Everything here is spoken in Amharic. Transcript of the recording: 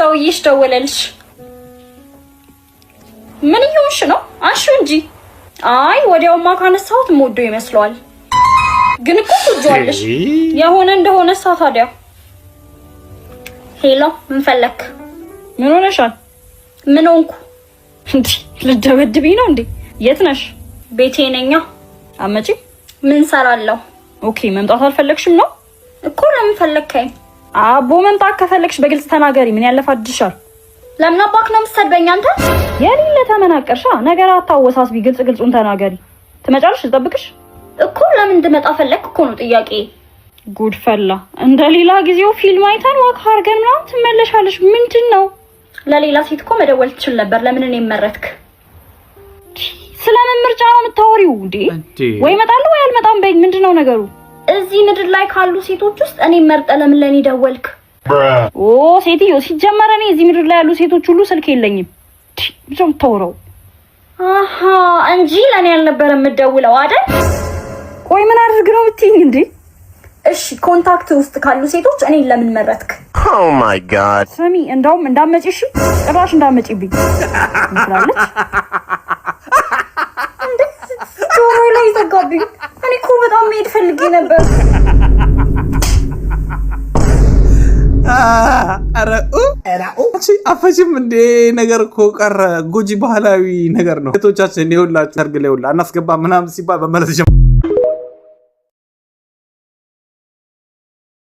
ሰውዬሽ ደወለልሽ። ምን እየሆንሽ ነው? አንሺው እንጂ። አይ ወዲያውማ ካነሳሁት የምወደው ይመስለዋል። ግን እኮ ትወጂዋለሽ። የሆነ እንደሆነ ሳ ታዲያ። Hello፣ ምን ፈለክ? ምን ሆነሻል? ምን ሆንኩ? እንዴ ልደበድብኝ ነው እንዴ? የት ነሽ? ቤቴ ነኛ። አመጪ? ምን ሰራለሁ? Okay፣ መምጣት አልፈለግሽም ነው እኮ። ለምን ፈለግከኝ? አቦ መምጣት ከፈለግሽ በግልጽ ተናገሪ። ምን ያለፋድሻል? ለምን አባክ ነው የምትሰድበኝ አንተ? የሌለ ተመናቀርሻ። ነገር አታወሳስቢ። ግልጽ ግልጹን ተናገሪ። ትመጫለሽ? ልጠብቅሽ እኮ። ለምን እንድመጣ ፈለግክ እኮ ነው ጥያቄ። ጉድ ፈላ። እንደ ሌላ ጊዜው ፊልም አይተን walk አድርገን ምናምን ትመለሻለሽ። ምንድን ነው? ለሌላ ሴት እኮ መደወል ትችል ነበር። ለምን እኔን መረጥክ? ስለምን ምርጫ ነው የምታወሪው እንዴ? ወይ እመጣለሁ ወይ አልመጣም በይኝ። ምንድን ነው ነገሩ? እዚህ ምድር ላይ ካሉ ሴቶች ውስጥ እኔን መርጠህ ለምን ለኔ ደወልክ? ኦ ሴትዮ፣ ሲጀመር እኔ እዚህ ምድር ላይ ያሉ ሴቶች ሁሉ ስልክ የለኝም። ብዙ የምታወራው አሃ እንጂ ለኔ አልነበረ የምደውለው አይደል? ቆይ ምን አድርግ ነው የምትይኝ እንዴ? እሺ contact ውስጥ ካሉ ሴቶች እኔን ለምን መረጥክ? Oh my God. ስሚ፣ እንደውም እንዳመጪ፣ እሺ፣ ጭራሽ እንዳመጪብኝ ትላለች እንዴ? ጆሮ ላይ ዘጋብኝ። እኔ እኮ በጣም መሄድ ፈልጌ ነበር። ኧረ አፈሽም እንዴ? ነገር እኮ ቀረ። ጎጂ ባህላዊ ነገር ነው። ሴቶቻችን ይኸውላችሁ ሰርግ ላይ ሁላ አናስገባ ምናምን ሲባል መመለስ ጀመሩ።